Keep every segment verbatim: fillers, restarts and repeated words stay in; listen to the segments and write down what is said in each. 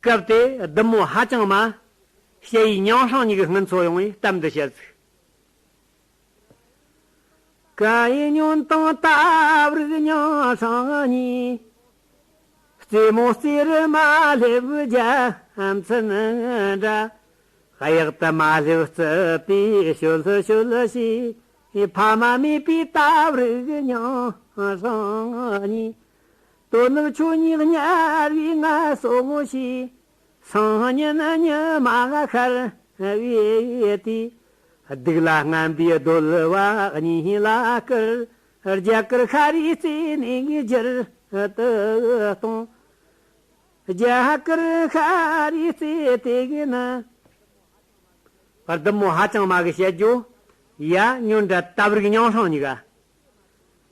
སྐབས་དེ་བདུད་མོ་ཧ་ཅང་མ་ཞ་ཡི་ཉང་ཧྲང་གཉིས་ཀྱི་སྔུན་ཚོ་ཡོང་བས་གཏམ་འདི་བཤད་ཟིག། ཀ་ཡི་ཉོན་དང་ལྟ་བུར་ཉང་ཧྲང་གཉིས། རྩེད་མོ་རྩེ་རུ་མ་སླེབས་རྒྱ་མཚན་འདྲ། གཡག་ཏུ་མ་སླེབས་རྩིད་པའི་ཤོད་ཤོད་ཞེས། ཕ་མ་མེད་པའི་ལྟ་བུར་ཉང་ཧྲང་གཉིས། དོ་ནུབ་ཆོས་ཉིད་དམྱལ་བའི་ངལ་གསོ་ཞེས། སང་ཉིན་ཉི་མ་ཤར་བའི་དུས། སྡིག་ལ་རྔམ་པའི་གདོལ་བ་གཉིས་ལ་བསྐུར། རྒྱ་གར་ཤར་རིའི་རྩེ་ནས་བསྒྱུར་དུ་གཏོང་། རྒྱ་གར་ཤར་རིའི་རྩེ་དེ་གི་ནི། བདུད་མོ་ཧ་ཅང་མ་གི་བཤད་རྒྱུ། ཡ་ཉོན་དང་ལྟ་བུར་གི་ཉང་ཧྲང་གཉིས་ཀ།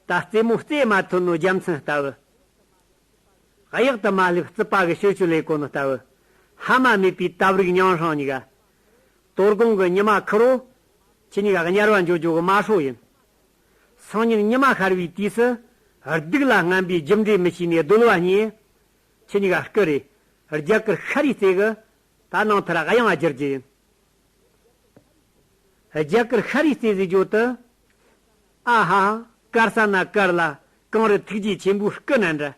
ད་རྩེད་མོ་རྩེ་མ་ཐུབ་ནོ་རྒྱལ་མཚན་ལྟ་བུ། གཡག་ཏུ་མ་སླེབས་རྩིད་པ་གི་ཤོད་ཤོད་ལས་གོ་ནི་ལྟ་བུ། ཕ་མ་མེད་པའི་ལྟ་བུར་གི་ཉང་ཧྲང་གཉིས་ཀ། དོ་དགོང་གི་ཉི་མ་ཁུ་རོ། ཁྱེད་གཉིས་ཀ་དམྱལ་བ་འགྲོ་རྒྱུ་གི་མ་སྲོ་ཡིན། སང་ཉིན་ཉི་མ་ཤར་བའི་དུས་སུ། སྡིག་ལ་རྔམ་པའི་རྒྱུ་འབྲས་མི་ཤེས་ནི་གདོལ་བ་གཉིས། ཁྱེད་གཉིས་ཀ་བསྐུར་རེ། རྒྱ་གར་ཤར་རིའི་རྩེ་གི། ད་ནང་ཐར་གཡང་ང་བསྒྱུར་རྒྱུ་ཡིན། རྒྱ་གར་ཤར་རིའི་རྩེ་ཟེར་རྒྱུ་དེ། ཨ་ཧ་ཧ། དཀར་ས་ན་དཀར་ལ་གངས་རི་ཐུགས་རྗེ་ཆེན་པོའི་སྐུ་ན་འདྲ།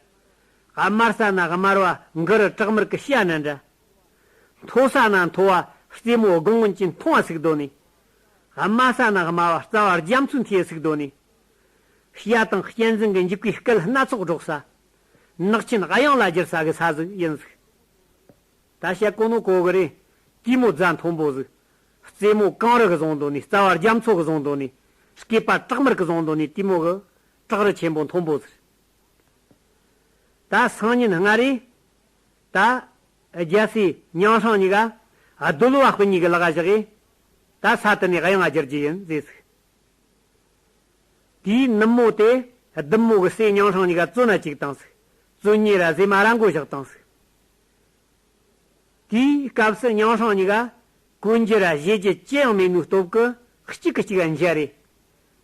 དམར་ས་ན་དམར་བ་གངས་རི་བྲག་དམར་གི་ཞྭ་ན་འདྲ། མཐོ་ས་ན་མཐོ་བ་རྩེ་མོ་སྒོང་ངོན་གྱི་མཐོང་བ་ཟིག་སྡོད་ནི། དམའ་ས་ན་དམའ་བ་རྩ་བ་རྒྱ་མཚོའི་མཐིལ་ཟིག་སྡོད་ནི། བྱ་དང་གཅན་གཟན་གྱི་འཇིགས་པའི་སྐད་སྣ་ཚོགས་སྒྲོག་ས། ནག་ཆེན་གཡང་ལ་བསྒྱུར་ས་གི་ས་ཟིག་ཡིན་ཟིག། ད་བཤད་གོ་ནོ་གོ་གི་རེད། དེ་མོ་རྫ་མཐོན་པོ་ཟིག། རྩེ་མོ་གངས་རི་གི་བཟུང་སྡོད་ནི། རྩ་བ་རྒྱ་མཚོ་གི་བཟུང་སྡོད་ནི། སྐེད་པ་བྲག་དམར་གི་བཟུང་སྡོད་ནི། དེ་མོ་གི་བྲག་རི་ཆེན་པོ་མཐོན་པོ་ཟིག། ད་སང་ཉིན་སྔ་རེ། ད་རྒྱལ་སྲས་ཉང་ཧྲང་གཉིས་ཀ་གདོལ་བ་སྤུན་གཉིས་ཀྱི་ལག་བཞག་གི། ད་ས་དེ་ནས་གཡང་ང་བསྒྱུར་རྒྱུ་ཡིན་ཟེར་ཟིག། དེའི་ནུབ་མོ་དེ་བདུད་མོ་གི་སྲས་ཉང་ཧྲང་གཉིས་ཀ་བཙོན་ན་བཅུག་བཏང་ཟིག། བཙོན་གཉེར་ར་ཟེ་མ་ར་མགོ་བཞག་བཏང་ཟིག། དེའི་སྐབས་སུ་ཉང་ཧྲང་གཉིས་ཀ་གོན་རྒྱུ་ར་བཞེས་རྒྱུ་ཅི་ཡང་མེད་ནོའི་སྟོབས་ཀྱིས་གཅིག་གིས་གཅིག་ག་འཇལ་རེ།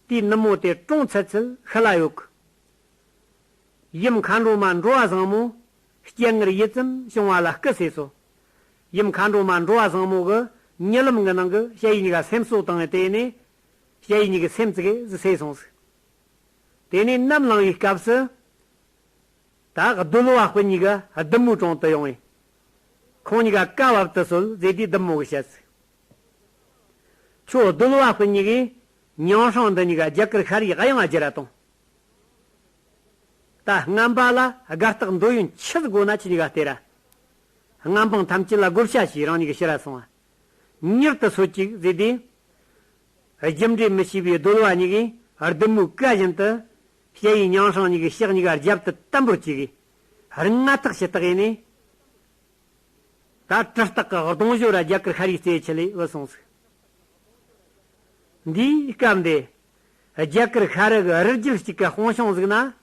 དེའི་ནུབ་མོ་དེ་གྲོང་ཚད་ཚད་ཤི་ལ་ཡོད་གི། ཡུམ་མཁའ་འགྲོ་མ་འགྲོ་བ་བཟང་མོ། སྤྱན་སྔར་ཡིད་ཙམ་བྱུང་བ་ལ་སྐུ་གསོས་སོ། ཡུམ་མཁའ་འགྲོ་མ་འགྲོ་བ་བཟང་མོ་གི་ཉི་ལམ་གི་ནང་གི་ཞ་ཡི་གཉིས་ཀ་སེམས་གསོ་བཏང་བའི་དེ་ནས། ཞ་ཡི་གཉིས་ཀྱི་སེམས་ཙི་གེ་ཟིག་གསོས་སོང་ཟིག། དེ་ནས་ནམ་ལངས་པའི་སྐབས་སུ། ད་གདོལ་བ་སྤུན་གཉིས་ཀ་བདུད་མོའི་དྲུང་དུ་ཡོང་བས། ཁོང་གཉིས་ཀ་བཀའ་བབ་ཏུ་གསོལ་ཟེར་དུས་བདུད་མོ་གིས་བཤད་ཟིག། ཁྱོད་གདོལ་བ་སྤུན་གཉིས་ཀས་ཉང་ཧྲང་འདི་གཉིས་ཀ་རྒྱ་གར་ཤར་རིའི་གཡང་ང་བསྒྱུར་ར་བཏང་། ད་རྔམ་པ་ལ་དགའ་རྟགས་འདོད་ཡོན་ཆི་ཟིག་དགོས་ན་ཁྱེད་གཉིས་ཀ་སྟེར་ར། མངའ་འབངས་ཐམས་ཅད་ལ་བགོ་བཤའ་བྱས། རང་ཉིད་ཀྱི་ཕྱིར་ར་སོང་བ། མྱུར་དུ་སོད་ཅིག་ཟེར་དུས། རྒྱུ་འབྲས་མི་ཤེས་པའི་གདོལ་བ་གཉིས་ཀས་བདུད་མོའི་བཀའ་བཞིན་དུ། ཞ་ཡི་ཉང་ཧྲང་གཉིས་ཀྱི་ཕྱག་གཉིས་ཀ་རྒྱབ་ཏུ་བརྟན་པོར་བཅུག་གིས། རྔ་ཐག་ཞུ་ཐག་ཡིན་ནས། ད་གྲི་སྟག་གི་གདུང་ཞོ་ར་རྒྱ་གར་ཤར་རིའི་རྩེ་ཆུ་ལས་བུད་སོང་ཟིག། འདིའི་སྐབས་འདི། རྒྱ་གར་ཤར་རི་གི་རི་རྒྱུད་གཅིག་གི་དཔུང་ཤོང་ཟིག་ན།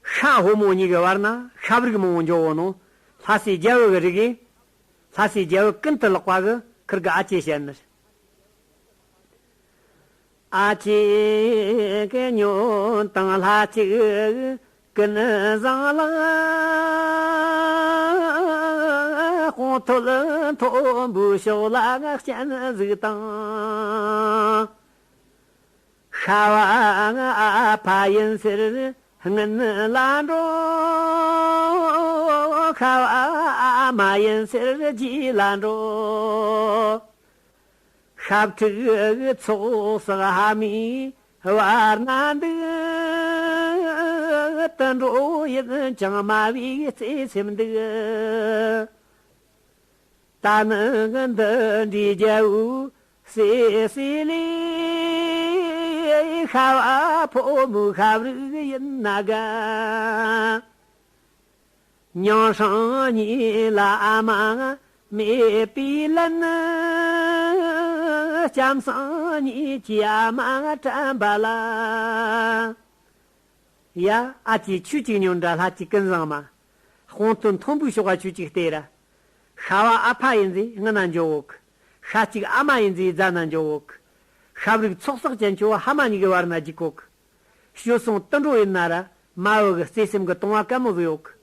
ཤ་ཕོ་མོ་གཉིས་ཀྱི་བར་ན་ཤ་བུ་རིགས་མང་བོ་འཇོག་འོ་ནོ། ལྷ་སའི་རྒྱལ་བུ་གི་རིགས་ཀྱིས། ལྷ་སའི་རྒྱལ་བུ་ཀུན་ཏུ་ལེགས་པ་གི་ཁུར་གི་ཨ་ཅེ་བཤད་ནི། ཨ་ཅེ་གི་ཉོན་དང་ལྷ་གཅིག་ཀུན་བཟང་ལ། དཔུང་ཐོད་མཐོན་པོའི་ཕྱོགས་ལ་སྤྱན་གཟིགས་དང་། ཤ་བ་ཨ་ཕ་ཡིན་ཟེར་སྔུན་ལ་འགྲོ། ཤ་བ་ཨ་མ་ཡིན་ཟེར་རྗེས་ལ་འགྲོ། ཤ་ཕྲུག་ཚོགས་བསགས་ཕ་མའི་བར་ན་འདུག། དུད་འགྲོ་ཡིན་ཀྱང་དམའ་བའི་བརྩེ་སེམས་འདུག། ད་ནི་འདི་འདྲའི་རྒྱལ་བོའི་སྲས་སྲས་ལས། ཤ་བ་ཕོ་མོའི་ཤ་བུ་རིགས་ཡིན་ན་དགའ། ཉང་ཧྲང་གཉིས་ལ་ཨ་མ་མེད་པས་ལན། ལྕམ་སྲང་གཉིས་ཀྱི་ཨ་མ་དྲན་པ་ལ། ཡ། ཨ་ཅེ་ཁྱོད་ཅིག་ཉོན་དྲ་ལྷ་གཅིག་ཀུན་བཟང་མ། དཔུང་ཐོད་མཐོན་པོའི་ཕྱོགས་ཀ་ཁྱོད་ཅིག་སྟེར་ར། ཤ་བ་ཨ་ཕ་ཡིན་ཟེར་སྔུན་ན་འཇོག་འོག། ཤ་གཅིག་ཨ་མ་ཡིན་ཟེར་རྫ་ན་འཇོག་འོག། ཤ་བུ་རིགས་ཚོགས་བསགས་ཅན་ཁྱོད་ཕ་མ་གཉིས་ཀྱི་བར་ན་འཇིག་གོ་གི། ཞོལ་སོང་དུད་འགྲོ་ཡིན་ན་ར་མ་བུ་གི་བརྩེ་སེམས་ཀྱི་གཏོང་བ་དཀའ་མོ་ཟིག་ཡོད་གི།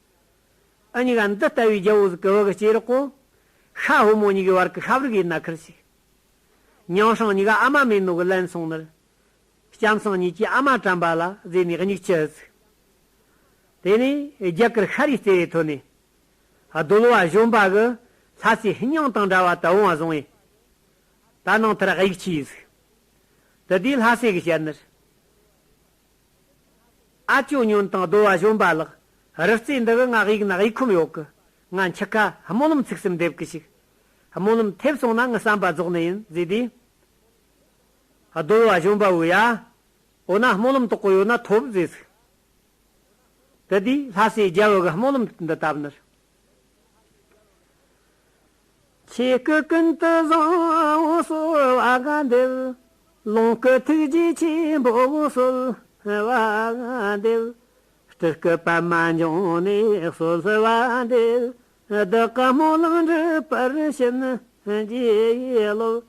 ཨ་གཉིས་ཀ་འདི་ལྟ་བུའི་རྒྱལ་པོ་ཟིག་གི་བུ་གི་སྐྱེས་རོགས་གོ། ཤ་ཕོ་མོ་གཉིས་ཀྱི་བར་གྱི་ཤ་བར་གི་ཡིན་ན་ཁུར་ཞིག་མྱང་སྲང་གཉིས་ཀ་ཨ་མ་མེད་ནོ་གི་ལན་སོང་ནར། ལྕམ་སྲང་གཉིས་ཀྱིས་ཨ་མ་དྲན་པ་ལ་ཟེར་ནས་གཉིས་ཀྱི་ཨ་ཟིག་དེ་ནས་རྒྱ་གར་ཤར་རིའི་རྩེ་རེ་ཐོན་ནས། གདོལ་བ་གཞོན་པ་གི་ལྷ་སའི་སྙིང་དང་འདྲ་བ་དུ་འོང་བ་བཟུང་བས། ད་ནང་ཐར་གཡུག་ཆི་ཡིས་ཟིག་དེ་དུས་ལྷ་སྲས་ཀྱིས་བཤད་ནར། ཨ་ཅོ་ཉོན་དང་གདོལ་བ་གཞོན་པ་ལགས། རི་རྩེ་འདི་གི་ང་གཡུག་ན་གཡུག་ཁོམ་ཡོད་གི། ང་འཆི་ཁ་སྨོན་ལམ་ཚིག་གསུམ་འདེབས་གི་ཞིག་སྨོན་ལམ་ཐེབས་སོང་ན་ངི་བསམ་པ་རྫོགས་ནི་ཡིན་ཟེར་དུས། གདོལ་བ་གཞོན་པ་བོ་ཡ། འོ་ན་སྨོན་ལམ་དོག་གི་ཡོད་ན་ཐོབ་ཟེར་ཟིག་དེ་དུས་ལྷ་སའི་རྒྱལ་པོ་གི་སྨོན་ལམ་འདི་བཏབ་ནར། ཆོས་སྐུ་ཀུན་ཏུ་བཟང་པོ་གསོལ་བ་འདེབས། ལོངས་སྐུ་ཐུགས་རྗེ་ཆེན་པོ་གསོལ་བ་འདེབས། སྤྲུལ་སྐུ་པདྨ་འབྱུང་གནས་གསོལ་བ་འདེབས། བདག་གི་སྨོན་ལམ་འགྲུབ་པར་བྱིན་གྱིས་རློབས།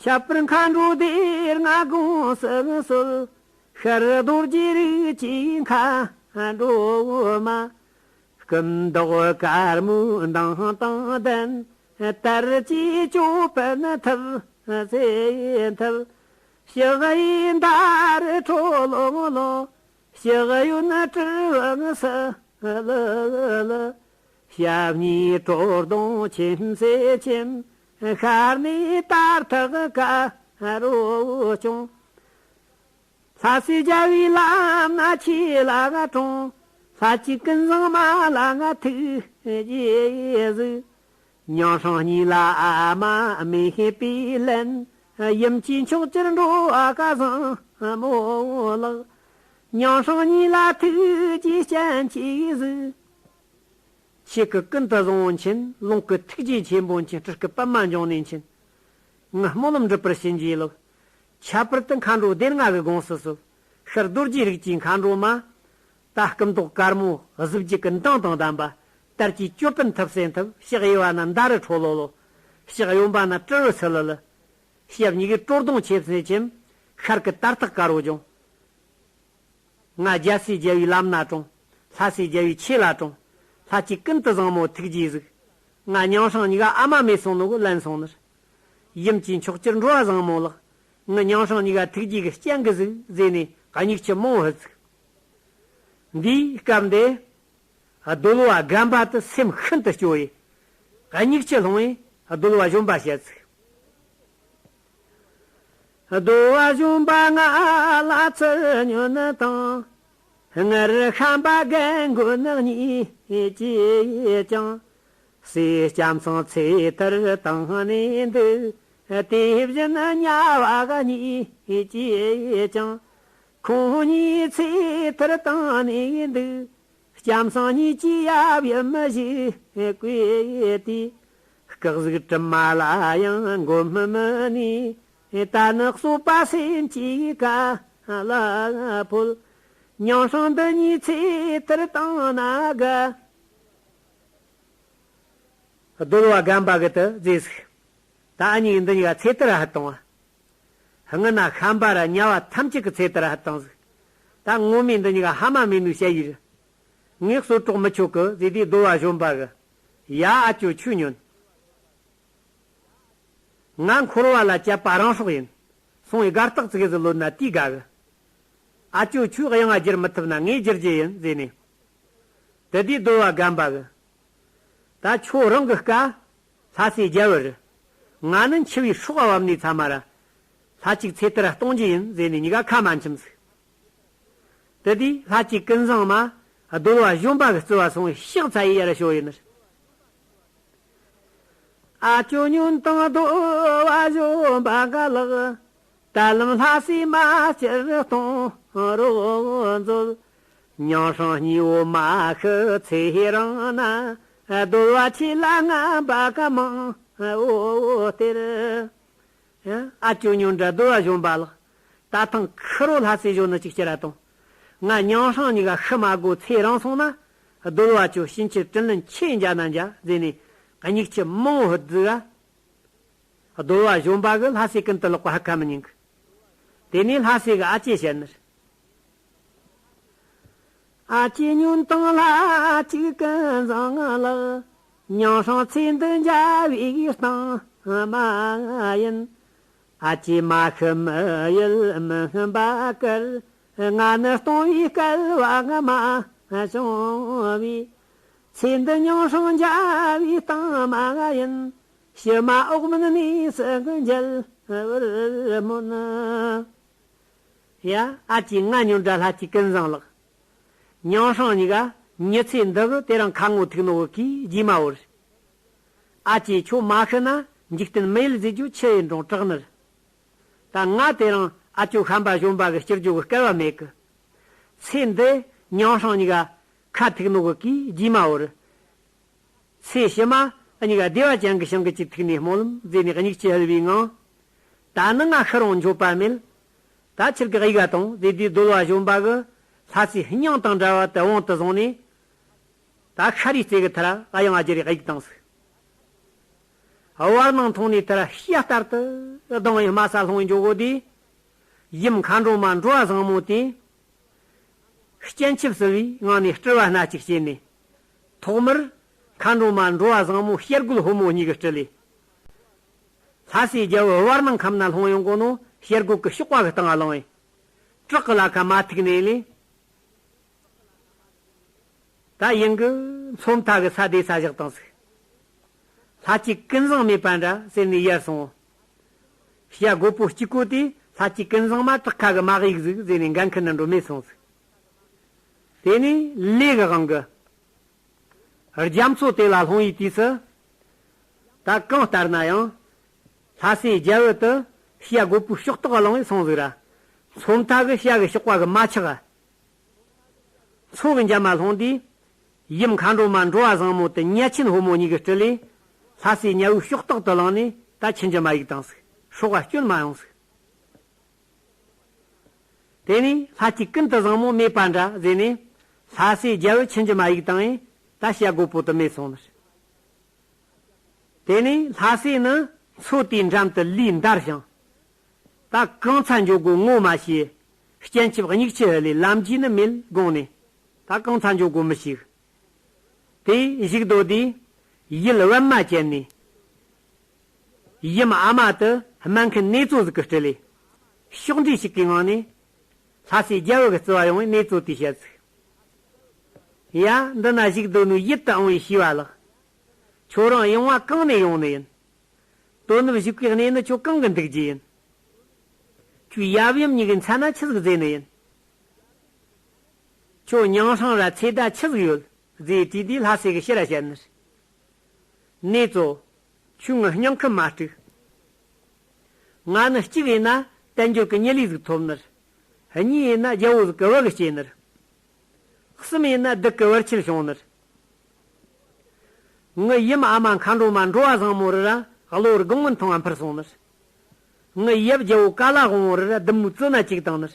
ཁྱད་པར་མཁའ་འགྲོ་སྡེ་ལྔ་དགོངས་སུ་གསོལ། ཤར་རྡོ་རྗེ་རིགས་ཀྱི་མཁའ་འགྲོ་མ། སྐུ་མདོག་དཀར་མོའི་མདངས་དང་ལྡན། དར་གྱི་ཅོད་པན་ཐུབ་ཚེ་ཐུབ། ཕྱག་གཡས་མདའ་རུ་ཁྲོ་ལོ་ལོ། ཕྱག་གཡོན་གྲི་བུ་སི་ལུ་ལུ། ཞབས་གཉིས་གྲོ་བརྡུང་ཁྱིམ་སེ་ཁྱིམ། ཤར་ནས་དར་ཐག་དཀར་རོ་སྐྱོང་། ལྷ་སའི་རྒྱལ་པོའི་ལམ་སྣ་ཆོས་ལ་དྲོངས། ལྷ་གཅིག་ཀུན་བཟང་མ་ལ་ང་ཐུགས་རྗེ་གཟིགས། མྱང་སྲང་གཉིས་ལ་ཨ་མ་མེད་པའི་ལན། ཡུམ་གྱི་མཆོག་གྱུར་འགྲོ་བ་སྐལ་བཟང་མོ་ལགས། མྱང་སྲང་གཉིས་ལ་ཐུགས་རྗེ་སྤྱན་གྱིས་གཟིགས། ཆོས་སྐུ་ཀུན་ཏུ་བཟང་པོ་མཁྱེན། ལོངས་སྐུ་ཐུགས་རྗེ་ཆེན་པོ་མཁྱེན། སྤྲུལ་སྐུ་པདྨ་འབྱུང་གནས་མཁྱེན། ངི་སྨོན་ལམ་འགྲུབ་པར་བྱིན་གྱིས་རློབས། ཁྱད་པར་དུ་མཁའ་འགྲོ་སྡེ་ལྔ་གི་དགོངས་སུ་གསོལ། ཤར་རྡོ་རྗེ་རིགས་ཀྱི་མཁའ་འགྲོ་མ། ད་སྐུ་མདོག་དཀར་མོ་གཟི་བརྗིད་ཀྱི་མདངས་དང་ལྡན་པ། དར་གྱི་ཅོད་པན་ཐུབ་སེ་ཐུབ། ཕྱག་གཡས་པ་ན་མདའ་རུ་ཁྲོ་ལོ་ལོ། ཕྱག་གཡོན་པ་ན་གྲི་བུ་སི་ལུ་ལུ། ཞབས་གཉིས་ཀྱིས་གྲོ་བརྡུང་ཁྱིམ་སེ་ཁྱིམ། ཤར་གྱི་དར་ཐག་དཀར་རོ་སྐྱོང་། ང་རྒྱལ་སྲས་རྒྱལ་པོའི་ལམ་སྣ་དྲོངས། ལྷ་སའི་རྒྱལ་པོའི་ཆོས་ལ་དྲོངས། ལྷ་གཅིག་ཀུན་ཏུ་བཟང་མོ་ཐུགས་རྗེས་གཟིགས། ང་མྱང་སྲང་གཉིས་ཀ་ཨ་མ་མེད་སོང་ནོ་གི་ལན་སོང་ནར། ཡུམ་གྱི་མཆོག་གྱུར་འགྲོ་བ་བཟང་མོ་ལགས། ངི་མྱང་སྲང་གཉིས་ཀ་ཐུགས་རྗེ་གི་སྤྱན་གྱིས་གཟིགས་ཟེར་ནས་གཉིས་ཀྱི་མང་བོ་ཧུད་ཚིག་འདིའི་སྐབས་འདི། གདོལ་བ་རྒན་པ་དེ་སེམས་ཤིན་ཏུ་སྐྱོ་ཡི། གཉིས་ཀྱི་ལྷུང་བས་གདོལ་བ་གཞོན་པ་བཤད་ཚིག་གདོལ་བ་གཞོན་པ་ང་ལ་ཚུར་ཉོན་དང་། སྔར་བཤམས་པ་རྒན་རྒོན་གཉིས་ཀྱིས་ཀྱང་། སྲས་ལྕམ་སྲང་ཚེ་ཐར་བཏང་ནས་འདུག་དེ་བཞིན་ཉ་བ་གཉིས་ཀྱིས་ཀྱང་། ཁོང་གཉིས་ཚེ་ཐར་བཏང་ནས་འདུག་ལྕམ་སྲང་གཉིས་ཀྱིས་ཡབ་ཡུམ་ཞིག་བསྐོས་ཏེ། སྐུ་གཟུགས་དྲི་མ་ལ་ཡང་མགོ་མི་མི་ནས། ད་ནི་གསོད་པ་སེམས་ཀྱི་དཀའ་ལ་ཕོད། མྱང་སྲང་འདི་གཉིས་ཚེ་ཐར་བཏང་ན་དགའ། གདོལ་བ་རྒན་པ་གི་དུ་རྫས་ཟིག་ད་ཨ་ནི་འདི་གཉིས་ཀ་ཚེ་ཐར་ཧ་བཏང་བ། སྔ་ན་ཤམ་པ་ར་ཉ་བ་ཐམས་ཅད་ཀྱི་ཚེ་ཐར་ཧ་བཏང་ཟིག་ད་ངོ་མས་འདི་གཉིས་ཀ་ཧ་མ་མེད་ནུ་བཤད་ཡིར། ངས་གསོད་གྲོགས་མི་ཆོག་གི་ཟེར་དུས་གདོལ་བ་གཞོན་པ་གི། ཡ་ཨ་ཅོ་ཁྱོས་ཉོན། ང་འཁོར་བ་ལ་བཅད་པ་རང་སྲོག་ཡིན། སོང་བའི་དགའ་རྟགས་ཙི་གེ་ཟིག་ལོན་ན་དེས་དགའ་གི། ཨ་ཅོ་ཁྱོས་གཡང་ང་བསྒྱུར་མི་ཐུབ་ན་ངས་བསྒྱུར་རྒྱུ་ཡིན་ཟེར་ནས། དེ་དུས་གདོལ་བ་རྒན་པ་གི། ད་ཁྱོད་རང་གི་བཀའ། ལྷ་སའི་རྒྱལ་པོ་རེད། ང་ནི་འཆི་བའི་སྲོག་བབ་ནས་ཚ་མ་ར། ལྷ་གཅིག་ཚེ་ཐར་གཏོང་རྒྱུ་ཡིན་ཟེར་ནས་གཉིས་ཀ་ཁ་མ་འཆམ་ཟིག་དེ་དུས་ལྷ་གཅིག་ཀུན་བཟང་མ། གདོལ་བ་གཞོན་པ་གི་རྩི་བ་སོང་བའི་ཕྱག་འཚལ་ཡི་ཡར་ཞོ་ཡིན་ནར། ཨ་ཅོ་ཉོན་དང་གདོལ་བ་གཞོན་པ་འགའ་ལགས། ད་ལམ་ལྷ་སའི་མ་སྤྱིར་གཏོང་རོགས་མཛོད། མྱང་སྲང་གཉིས་པོ་མ་ཤི་ཚེ་རིང་ན། གདོལ་བ་ཁྱེད་ལ་ངན་པ་ག་མང་འོ་སྟེར། ཨ་ཅོ་ཉོན་དྲ་གདོལ་བ་གཞོན་པ་ལགས། ད་ཐེངས་ཁུ་རོ་ལྷ་སའི་གཞོན་ནུ་ཅིག་སྐྱེལ་ར་དང་། ང་མྱང་སྲང་གཉིས་ཀ་ཤི་མ་དགོས་ཚེ་རིང་སོང་ན། གདོལ་བ་ཁྱོད་ཕྱིན་ཆད་དྲིན་ལན་ཆེ་འཇལ་ན་འཇལ་ཟེར་ནས་གཉིས་ཀྱི་མང་བོ་ཧུད་ཟིག་ག་གདོལ་བ་གཞོན་པ་གི་ལྷ་སའི་ཀུན་ཏུ་ལོག་པ་ཧ་ཁ་མི་ཉན་གི། དེ་ནས་ལྷ་སའི་གི་ཨ་ཅེ་བཤད་ནི། ཨ་ཅེ་ཉོན་དང་ལྷ་གཅིག་ཀུན་བཟང་ལགས། མྱང་སྲང་ཚེ་འདི་འཇའ་བའི་གཏིང་མ་ཡིན། ཨ་ཅེ་མ་ཤི་མི་ཡུལ་མི་སྨིན་པ་ཀར། ང་ནི་སྟོང་བའི་སྐལ་བ་ང་མ་བྱུང་བས། ཚེ་འདི་མྱང་སྲང་འཇའ་བའི་གཏིང་མ་ཡིན། ཕྱི་མ་འོག་མིན་གནས་སུ་འགྱེལ་བར་སྨོན། ཡ། ཨ་ཅེ་ང་ཉོན་དྲ་ལྷ་གཅིག་ཀུན་བཟང་ལགས། མྱང་སྲང་གཉིས་ཀ་མྱི་ཚེ་འདི་གི་དེ་རིང་ཁ་ངོ་ཐུག་ནོ་གི་གི་རྗེས་མ་བོར། ཨ་ཅེ་ཁྱོད་མ་ཤི་ན་འཇིག་རྟེན་མི་ཡུལ་ཟེར་རྒྱུ་ཆི་ཡིན་འགྲོ་དྲག་ནི་རེད། ད་ང་དེ་རིང་ཨ་ཅོ་ཤན་པ་གཞོན་པ་གི་སྐྱུར་རྒྱུ་གི་སྐལ་བ་མེད་གི། ཚེ་འདི་མྱང་སྲང་གཉིས་ཀ་ཁ་ཐུག་ནོ་གི་གི་རྗེས་མ་བོར། ཚེ་ཕྱི་མ་གཉིས་ཀ་བདེ་བ་ཅན་གྱི་ཞིང་གི་ཅིག་ཐུག་ནས་སྨོན་ལམ་མཛད་ནས་མྱིག་ཆུ་ཧལ་བའི་ངང་། ད་ནི་ང་ཤི་རུང་འགྱོད་པ་མེད། ད་ཁྱེད་ཀྱི་ཡི་ག་དང་མཛད་དེ་གདོལ་བ་གཞོན་པ་གི་ལྷ་སའི་སྙིང་དང་འདྲ་བ་དུ་བང་དུ་བཟུང་ནས། ད་ཤར་རིའི་རྩེ་གི་མཐར་གཡང་ཨ་རྒྱ་རི་གཡུག་བཏང་ཟིག། བར་སྣང་མཐོང་ནས་མཐར་ཤ་ལྟར་དུ་ལྡང་བའི་དམའ་ས་ལྷུང་བའི་འགྱོ་སྒོ་དེ། ཡུམ་མཁའ་འགྲོ་མ་འགྲོ་བ་བཟང་མོ་དེ། སྤྱན་ཆབ་བསིལ་བའི་ངང་ནས་སྤྲུལ་བ་སྣ་གཅིག་བྱས་ནས། ཐོག་མར་མཁའ་འགྲོ་མ་འགྲོ་བ་བཟང་མོ་ཤེལ་སྒོ་ལྷོ་མོ་གཉིས་ཀྱིས་སྤྲུལ་ལས། ལྷ་སའི་རྒྱལ་པོ་བར་སྣང་ཁམས་ན་ལྷུང་ཡོང་གོ་ནོ་ཤེལ་སྒོ་གི་གཤོག་པ་གི་སྟེང་ང་ལངས་བས། བྲག་གི་ལ་ཁ་མ་ཐུག་ནས་ལས། ད་ཡིན་གི་མཚོ་མཐའ་གི་ས་དེ་ས་བཞག་བཏང་ཟིག། ལྷ་གཅིག་ཀུན་བཟང་མེད་པ་འདྲ་ཟེར་ནས་ཡར་སོང་། བྱ་རྒོད་པོ་གཅིག་པོ་དེ་ལྷ་གཅིག་ཀུན་བཟང་མ་བྲག་ཁ་གི་མ་གཡུག་ཟིག་ཟེར་ནས་འགན་ཁུར་ནི་འགྲོ་མེད་སོང་ཟིག། དེ་ནས་ལས་གི་དབང་གི་རྒྱ་མཚོ་དེ་ལ་ལྷུང་བའི་དུས་སུ། ད་གང་ལྟར་ན་ཡང་། ལྷ་སའི་རྒྱལ་པོ་དེ་བྱ་རྒོད་པོའི་ཕྱོགས་གཏོགས་ལངས་བས་སོང་ཟིག་ར། མཚོ་མཐའ་གི་བྱ་གི་གཤོག་པ་གི་མ་ཆག་ག། མཚོ་གི་འཇབ་མ་ལྷུང་དུས། ཡུམ་མཁའ་འགྲོ་མ་འགྲོ་བ་བཟང་མོ་དེ་ཉ་ཆེན་ཕོ་མོ་གཉིས་ཀྱིས་སྤྲུལ་ལས། ལྷ་སའི་ཉ་བོའི་ཕྱོགས་གཏོགས་དུ་ལངས་ནས་ད་ཆུ་འཇམ་མ་གཡུག་བཏང་ཟིག། སྲོག་ག་སྐྱོན་མ་ཡོང་ཟིག། དེ་ནས་ལྷ་གཅིག་ཀུན་ཏུ་བཟང་མོ་མེད་པ་འདྲ་ཟེར་ནས། ལྷ་སའི་རྒྱལ་པོ་ཆུ་འཇམ་མ་གཡུག་བཏང་བས་ད་བྱ་རྒོད་པོ་དེ་མེད་སོང་ནི། དེ་ནས་ལྷ་སྲས་ནི་མཚོ་དེའི་འགྲམ་དུ་ལུས་འདར་ཞིང་། ད་གང་ཚ་འགྱོ་དགོ་ངོ་མ་ཤེས། སྤྱན་ཆབ་མྱིག་ཆུ་ཧལ་ལས་ལམ་རྒྱུས་ནི་མེད་དགོངས་ནས། ད་གང་ཚ་འགྱོ་དགོ་མི་ཤེས། དེ་བཞུགས་སྡོད་དུས་ཡུལ་པདྨ་ཅན་ནས། ཡུམ་ཨ་མ་དེ་སྨན་མཁན་ནེ་ཙོ་ཟིག་གིས་སྤྲུལ་ལས། ཕྱོགས་འདྲེ་ཞིག་གི་ངང་ནས། ལྷ་སའི་རྒྱལ་པོ་གི་རྩིབ་བ་ཡོང་བས་ནེ་ཙོ་དེས་བཤད་ཟིག། ཡ། འདི་ན་བཞུགས་སྡོད་ནོ་ཡིད་དུ་འོང་བའི་ཤེས་པ་ལགས། ཁྱོད་རང་ཡོང་བ་གང་ནས་ཡོང་ནི་ཡིན། དོ་ནུབ་བཞུགས་ཀྱི་གནས་ནི་ཁྱོད་གང་གི་འདུག་རྒྱུ་ཡིན། ཁྱོད་ཡབ་ཡུམ་གཉིས་ཀྱི་མཚན་ན་ཆི་ཟིག་མཛད་ནི་ཡིན། ཁྱོད་མྱང་སྲང་ར་ཚེ་ཟླ་ཆི་ཟིག་ཡོད་ཟེར་དྲིས་དུས་ལྷ་སྲས་ཀྱིས་ཕྱིར་ར་བཤད་ནི། ནེ་ཙོ། ཁྱོད་ངའི་སྙིང་ཁུ་མ་དཀྲུགས། ང་ནི་གཅིག་ཡིན་ན་དལ་འབྱོར་གྱི་མྱི་ལུས་ཟིག་ཐོབ་ནི། གཉིས་ཡིན་ན་རྒྱལ་པོ་ཟིག་གི་བུ་གི་སྐྱེས་ནི། གསུམ་ཡིན་ན་སྡུག་གི་བར་ཆད་བྱུང་ནི། ངའི་ཡུམ་ཨ་མ་མཁའ་འགྲོ་མ་འགྲོ་བ་བཟང་མོ་རི་ར་གློ་བུར་དགུང་མོ་མཐོང་བ་འཕུར་སོང་ནི། ངའི་ཡབ་རྒྱལ་པོ་ཀ་ལ་དབང་བོ་རི་ར་བདུད་མོའི་བཙོན་ན་བཅུག་བཏང་ནི།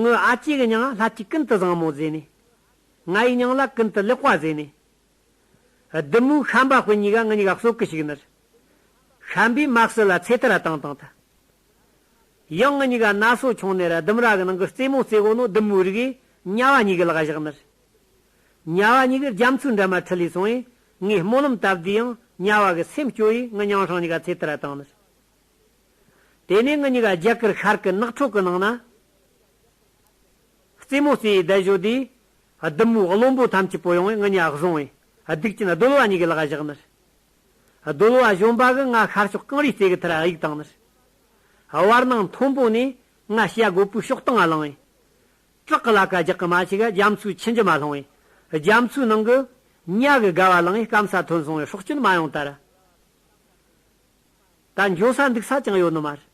ངའི་ཨ་ཅེ་གི་མྱིང་ལྷ་གཅིག་ཀུན་ཏུ་བཟང་མོ་ཟེར་ནས། ང་ཡི་མྱིང་ལ་ཀུན་ཏུ་ལེགས་པ་ཟེར་ནས། བདུད་མོའི་ཤན་པ་སྤུན་གཉིས་ཀ་ང་གཉིས་ཀ་གསོད་གི་བཅུག་ནི། ཤན་པས་མ་གསོད་ལ་ཚེ་ཐར་བཏང་བཏང་ཐལ། ཡང་ང་གཉིས་ཀ་ན་སོ་ཆུང་ནས་ར་ལྡུམ་ར་གི་ནང་གི་རྩེད་མོ་རྩེ་གོ་ནོ་བདུད་མོའི་རིགས་ཉ་བ་གཉིས་ཀྱི་ལག་བཞག་ནི། ཉ་བ་གཉིས་ཀྱིས་རྒྱ་མཚོའི་འགྲམ་མ་ཁྲིད་ལས་སོང་བས་ངས་སྨོན་ལམ་བཏབ་དུས་ཡང་ཉ་བ་གི་སེམས་སྐྱོ་བས་ང་མྱང་སྲང་གཉིས་ཀ་ཚེ་ཐར་བཏང་ནི། དེ་ནས་ང་གཉིས་ཀ་རྒྱ་གར་ཤར་གི་ནགས་ཁྲོད་ཀྱི་ནང་ན། རྩེད་མོ་རྩེ་ཡི་བསྡད་བཞོ་དུས། བདུད་མོའི་བློན་པོ་ཐམས་ཅད་པོ་ཡོང་བས་ང་གཉིས་བཟུང་བས་སྡིག་ཅན་གདོལ་བ་གཉིས་ཀྱི་ལག་བཞག་ནི། གདོལ་བ་གཞོན་པ་གིས་ང་ཤར་ཕྱོགས་གངས་རིའི་རྩེ་གི་མཐར་གཡུགས་བཏང་ནི། བར་སྣང་མཐོན་པོ་ནས་ང་བྱ་རྒོད་པོའི་ཕྱོགས་གཏོང་ང་ལངས་བས། བྲག་གི་ལ་ཁ་རྒྱག་གི་མ་ཞིག་རྒྱ་མཚོའི་ཆུ་འཇམ་མ་ལྷུང་བས། རྒྱ་མཚོའི་ནང་གི་ཉ་གི་དགའ་བ་ལངས་བས་སྐམ་ས་ཐོན་སོང་བས་སྲོག་སྐྱོན་མ་ཡོང་ལྟར། ད་འགྱོ་ས་འདུག་ས་ཅང་ཡོད་ནི་མ་རེད།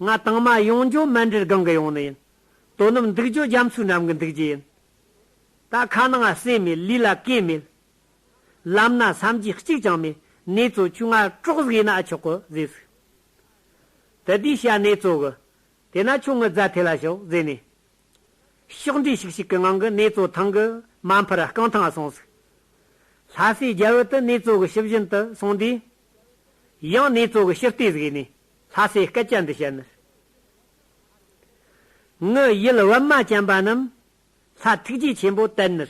ང་དང་མ་ཡོང་རྒྱུ་མཎྜལ་སྒང་གི་ཡོང་ནི་ཡིན། དོ་ནུབ་འདུག་རྒྱུ་རྒྱ་མཚོའི་འགྲམ་གི་འདུག་རྒྱུ་ཡིན། ད་ཁ་ནང་ང་ཟས་མེད། ལུས་ལ་གོས་མེད། ལམ་ན་ཟ་རྒྱུ་གཅིག་ཀྱང་མེད། ནེ་ཙོ་ཁྱོས་ང་གྲོགས་ཟིག་ཡིན་ན་ཨེ་ཆོག་གི་ཟེར་ཟིག། དེ་དུས་བྱ་ནེ་ཙོ་གིས། དེ་ན་ཁྱོད་ངའི་རྩ་དེ་ལ་ཞོག་ཟེར་ནས། ཕྱོགས་འདྲེ་ཤིག་ཤིག་གི་ངང་གིས་ནེ་ཙོ་ཐང་གི་མ་འཕུར་རྐང་ཐང་སོང་ཟིག། ལྷ་སའི་རྒྱལ་པོ་དེ་ནེ་ཙོ་གི་ཕྱི་བཞིན་དུ་སོང་དུས། ཡང་ནེ་ཙོ་གིས་ཕྱིར་བལྟས་ཟིག་ནས་ལྷ་སའི་སྐད་ཆ་འདི་བཤད་ནི། ངའི་ཡུལ་པདྨ་ཅན་པ་རྣམས། ལྷ་ཐུགས་རྗེ་ཆེན་པོ་དད་ནི།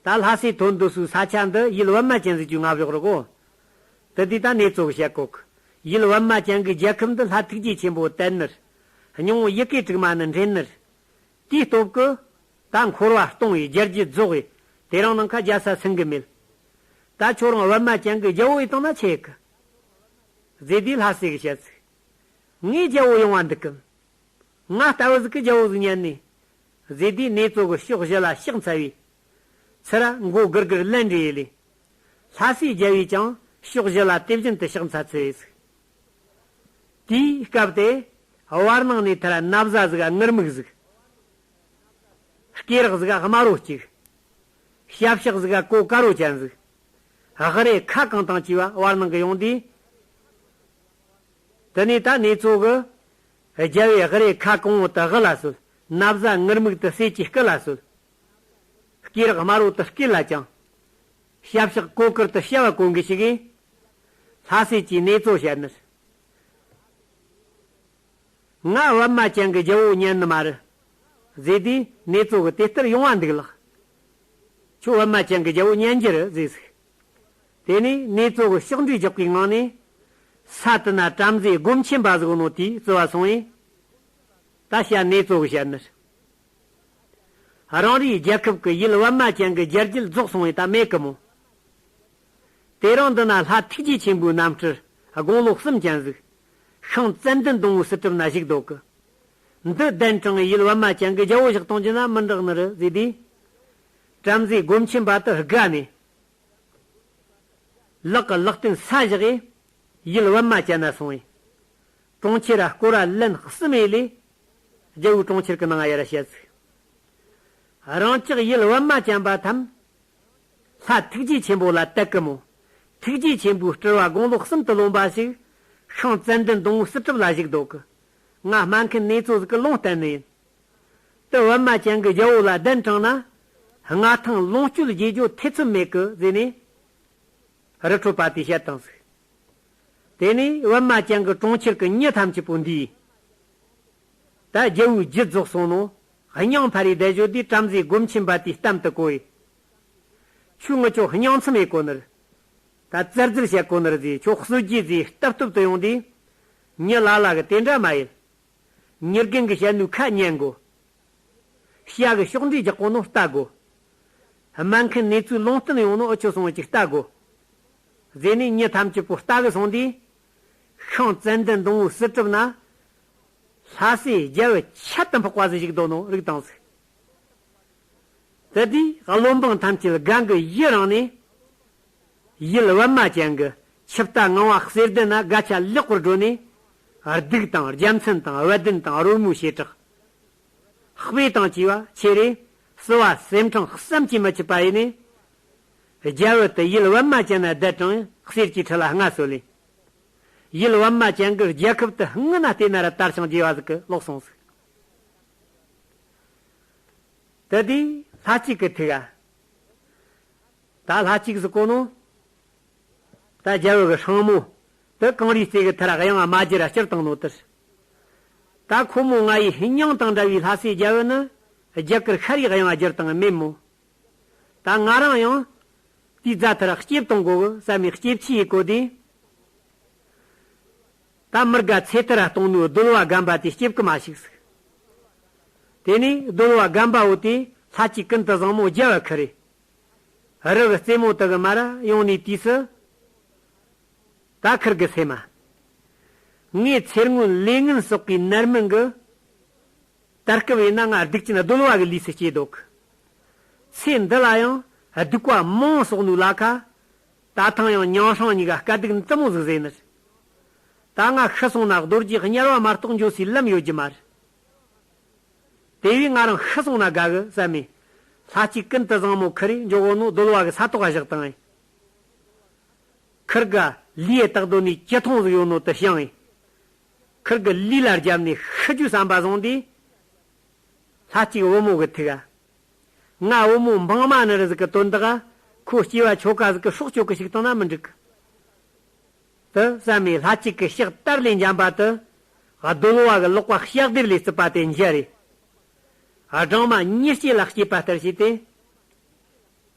ད་ལྷ་སའི་ཐོན་འདུ་སའི་ས་ཆ་འདི་ཡུལ་པདྨ་ཅན་ཟིག་གི་མངའ་འོག་རེད་གོ། དེ་དུས་ད་གནས་ཚུལ་གི་བཤད་གོ་གི། ཡུལ་པདྨ་ཅན་གི་རྒྱལ་ཁབ་འདི་ལྷ་ཐུགས་རྗེ་ཆེན་པོ་དད་ནི། སྙིང་པོ་ཡི་གེ་དྲུག་མ་ནི་འདྲེན་ནི། དེའི་སྟོབས་ཀྱིས་ད་འཁོར་བ་སྟོངས་པའི་རྒྱལ་རྒྱུད་རྫོགས་པའི་དེ་རིང་ནངས་ཁ་རྒྱལ་ས་སེང་གེ་མེད། ད་ཁྱོད་རང་པདྨ་ཅན་གི་རྒྱལ་པོ་ཡིན་བཏང་ན་ཆེ་གི། ཟེར་དུས་ལྷ་སྲས་ཀྱིས་བཤད་ཟིག། ངའི་རྒྱལ་པོ་ཡོང་བ་འདུག་གམ། ང་ལྟ་བུ་ཟིག་གི་རྒྱལ་པོ་ཟིག་ཉན་ནས། ཟེར་དུས་གནས་ཚུལ་གི་ཕྱོགས་བཞི་ལ་ཕྱག་འཚལ་བས། ཚུར་མགོ་སྒུར་སྒུར་ལན་འདྲི་ཡེ་ལས། ལྷ་སྲས་རྒྱལ་པོས་ཀྱང་ཕྱོགས་བཞི་ལ་དེ་བཞིན་དུ་ཕྱག་འཚལ་ཚུལ་ཡེ་ཟིག། དེའི་སྐབས་དེ། བར་སྣང་ནས་ཐར་ན་བཟའ་ཟིག་ག་ངུར་སྨྲིག་ཟིག། སྐེ་རགས་ཟིག་ག་དམར་པོ་གཅིག། ཞབས་ཕྱག་ཟིག་ག་གོ་དཀར་པོ་ཅན་ཟིག། ཧ་རེ་ཁ་གང་དང་བཅས་པ་བར་སྣང་གི་ཡོང་དུས། དེ་ནས་ད་གནས་ཚུལ་གི། རྒྱལ་པོས་ཧ་རེ་ཁ་གང་པོ་དེ་དབུ་ལ་གསོལ། ན་བཟའ་ངུར་སྨྲིག་དེ་སྲས་ཀྱི་སྐུ་ལ་གསོལ། སྐེ་རགས་དམར་པོ་དེ་སྐེ་ལ་བརྐྱངས། ཞབས་ཕྱག་གོ་དཀར་དེ་ཞབས་པ་གོན་གི་ཞིག་གིས། ལྷ་སྲས་ཀྱིས་གནས་ཚུལ་བཤད་ནི། ང་པདྨ་ཅན་གི་རྒྱལ་པོ་ཉན་ནི་མ་རེད། ཟེར་དུས་གནས་ཚུལ་གི་དེ་ལྟར་ཡོང་བ་འདུག་ལགས། ཁྱོད་པདྨ་ཅན་གི་རྒྱལ་པོ་ཉན་རྒྱུ་རེད་ཟེར་ཟིག། དེ་ནས་གནས་ཚུལ་གི་ཕྱོགས་འདྲི་རྒྱག་པའི་ངང་ནས། ས་དེ་ན་བྲམ་ཟེ་སྒོམ་ཆེན་པ་ཟིག་ནོ་དེས་བརྩི་བ་སོང་བས། ད་བཤད་གནས་ཚུལ་གི་བཤད་ནི། རང་རེའི་རྒྱལ་ཁབ་ཀྱི་ཡུལ་པདྨ་ཅན་གྱི་རྒྱལ་རྒྱུད་རྫོགས་སོང་བས་ད་མེད་གི་མོ། དེ་རིང་འདི་ན་ལྷ་ཐུགས་རྗེ་ཆེན་པོའི་རྣམ་སྤྲུལ་དགུང་ལོ་གསུམ་ཅན་ཟིག། ཤིང་ཙན་དན་སྡོང་པོའི་སྲིད་གྲུབ་ན་བཞུགས་འདུག་གི། འདི་གདན་དྲངས་ཡུལ་པདྨ་ཅན་གྱི་རྒྱལ་པོ་བཞག་གཏོང་རྒྱུ་ན་མི་འགྲིག་ནི་རེད་ཟེར་དུས། བྲམ་ཟེ་སྒོམ་ཆེན་པ་དེ་དགའ་ནས། ལག་གི་ལག་རྟེན་ས་བཞག་གིས་ཡུལ་པདྨ་ཅན་ན་སོང་བས། གྲོང་ཁྱེར་ར་སྐོར་ར་ལན་གསུམ་ཡེ་ལས། རྒྱལ་པོའི་གྲོང་ཁྱེར་གྱི་ནང་ཡར་བཤད་ཟིག། རང་ཅག་ཡུལ་པདྨ་ཅན་པ་ཐམས། ལྷ་ཐུགས་རྗེ་ཆེན་པོ་ལ་དད་གི་མོ། ཐུགས་རྗེ་ཆེན་པོའི་སྤྲུལ་པ་དགུང་ལོ་གསུམ་དུ་ལོན་པ་ཞིག། ཤིང་ཙན་དན་སྡོང་པོའི་སྲིད་གྲུབ་ལ་བཞུགས་འདུག་གི། ང་སྨྲ་མཁན་གནས་ཚུལ་ཟིག་གི་ལུང་བསྟན་ནི་ཡིན། དེ་པདྨ་ཅན་གྱི་རྒྱལ་པོ་ལ་གདན་དྲངས་ན། མངའ་ཐང་ལོངས་སྤྱོད་རྒྱས་རྒྱུ་ཐེ་ཚོམ་མེད་གི་ཟེར་ནས། རི་ཁྲོད་པ་དེས་བཤད་བཏང་ཟིག། དེ་ནས་པདྨ་ཅན་གྱི་གྲོང་ཁྱེར་གྱི་མྱི་ཐམས་ཅད་པོ་འདུས། ད་རྒྱལ་པོའི་རྒྱུད་རྫོགས་སོང་ནོ། སྙིང་འཕར་རེ་བསྡད་ཡོད་དུས་བྲམ་ཟེ་སྒོམ་ཆེན་པ་དེས་གཏམ་དེ་གོ་ཡི། ཁྱོད་ངི་ཆོ་སྙིང་མཚམས་ཡེ་གོ་ནི་རེད། ད་བཙལ་བཙལ་བྱེད་གོ་ནི་རེད་ཟེར། ཁྱོད་གསོད་རྒྱུ་ཟེར་སྟབས་སྟོབས་དུ་ཡོང་དུས། མྱི་ལ་ལ་གིས་དེ་འདྲ་མ་ཡིན། མྱི་རྒན་གྱིས་བཤད་ནོའི་ཁ་ཉན་དགོ། བྱ་གིས་ཕྱོགས་འདྲི་རྒྱག་གོ་ནོ་ལྟ་དགོ། སྨྲ་མཁན་གནས་ཚུལ་ལུང་བསྟན་ཡོང་ནོ་འུ་ཆོ་སོང་ངེ་ཅིག་ལྟ་དགོ། ཟེར་ནས་མྱི་ཐམས་ཅད་པོ་ལྟ་གི་སོང་དུས། ཤིང་ཙན་དན་སྡོང་པོའི་སྲིད་གྲུབ་ན། ལྷ་སྲས་རྒྱལ་པོ་ཁྱད་དུ་འཕགས་པ་ཟིག་བཞུགས་འདུག་ནོ་རིག་བཏང་ཟིག། དེ་དུས་བློན་འབངས་ཐམས་ཅད་དགའ་གི་ཡི་རངས་ནས། ཡུལ་པདྨ་ཅན་གྱི་ཆིབས་རྟ་ངང་པ་གསེར་ལྡན་ན་སྒ་ཆས་ལེགས་པར་སྒྲོན་ནས། གདུགས་དང་རྒྱལ་མཚན་དང་པད་ལྡན་དང་རོལ་མོའི་བྱེ་བྲག། དཔེ་དང་བཅས་པ་ཆེ་རེ། བསུ་བ་སེམས་ཁྲང་བསམ་གྱིས་མི་ཁྱབ་པ་ཡིན་ནས། རྒྱལ་པོ་དེ་ཡུལ་པདྨ་ཅན་ན་གདན་དྲངས་གསེར་གྱི་ཁྲི་ལ་མངའ་གསོལ་ལས། ཡུལ་པདྨ་ཅན་གྱི་རྒྱལ་ཁབ་དེ་སྔོན་ན་བལྟས་ན་ར་དར་ཞིང་རྒྱས་པ་ཟིག་གི་ལོག་སོང་ཟིག། དེ་དུས་ལྷ་གཅིག་གི་ཐུགས་ཨ། ད་ལྷ་གཅིག་ཟིག་གོ་ནོ། ད་རྒྱལ་པོ་གི་སྲིང་མོ། དེ་གངས་རིའི་རྩེ་གི་མཐར་གཡང་མ་བསྒྱུར་ར་བསྐྱུར་བཏང་ནོ་དེར། ད་ཁོ་མོ་ང་ཡི་སྙིང་དང་འདྲ་བའི་ལྷ་སྲས་རྒྱལ་པོ་ནི། རྒྱ་གར་ཤར་རིའི་གཡང་བསྒྱུར་བཏང་མེད་མོ། ད་ང་རང་ཡང་། དེའི་རྫ་མཐར་སྐྱེལ་གཏོང་དགོ་གི་བསམ་མི་སྐྱེལ་ཆས་ཡེ་གོ་དུས། ད་མི་དགའ་ཚེ་ཐར་གཏོང་ནོའི་གདོལ་པ་རྒན་པ་དེ་སྐྱེལ་གི་མ་ཞིག་ཟིག། དེ་ནས་གདོལ་པ་རྒན་པ་བོ་དེ་ལྷ་གཅིག་ཀུན་ཏུ་བཟང་མོ་རྒྱལ་བ་ཁུར་རེ། རི་གི་རྩེ་མོ་དེ་གི་མར་ཡོང་ནས་དུས་སུ། ད་ཁུར་གི་སེམས་མ། ངས་ཚེ་སྔོན་ལས་ངན་བསགས་པའི་ནད་སྨན་གི། ད་སྐབས་ཡིན་ན་ང་སྡིག་ཅན་གདོལ་པ་གི་ལུས་སུ་སྐྱེས་འདུག། ཚེ་འདི་ལ་ཡང་སྡིག་པ་མང་བསགས་ནོའི་བླ་ཁ། ད་ཐེངས་ཡང་མྱང་སྲང་གཉིས་ཀ་དཀའ་སྡུག་འདི་མོ་ཟིག་བཟོས་ནི། ད་ང་ཤི་སོང་ན་རྡོ་རྗེ་དམྱལ་བ་མ་གཏོགས་འགྱོ་སའི་ལམ་ཡོད་རྒྱུ་མ་རེད། དེ་བས་ང་རང་ཤི་སོང་ན་དགའ་གི་བསམ་མེ། ལྷ་གཅིག་ཀུན་ཏུ་བཟང་མོ་ཁུར་རེ་འགྱོ་གོ་ནོ་གདོལ་པ་གི་ས་ཐོག་ག་བཞག་བཏང་ངེ། ཁུར་ག་ལུས་ཡི་ལྟག་རྡོ་ནས་བཅུ་ཐོང་ཟིག་ཡོད་ནོ་དེ་བཤངས་ངེ། ཁུར་གི་ལུས་ལ་བརྒྱབ་ནས་ཤི་རྒྱུའི་བསམ་པ་བཟུང་དུས། ལྷ་གཅིག་བུ་མོ་གི་ཐུགས་ཨ། ང་བུ་མོ་འབངས་མ་ནི་རི་ཟིག་གི་དོན་དག་ཁོ་སྐྱེ་བ་ཆོ་ག་ཟིག་གི་སྲོག་གཅོད་གི་ཞིག་བཏང་ན་མི་འགྲིག་གི། དེ་བསམ་མེ་ལྷ་གཅིག་གི་ཕྱག་དར་ལས་འཇམ་པ་དེ། གདོལ་པ་གི་ལག་པ་ལྕགས་སྡེར་ལས་བརྩིགས་པ་དེ་འཇལ་རེ། སྦྲང་མ་ཉི་སྐྱེས་ལ་སྐྱེས་པ་ལྟར་བྱས་ཏེ།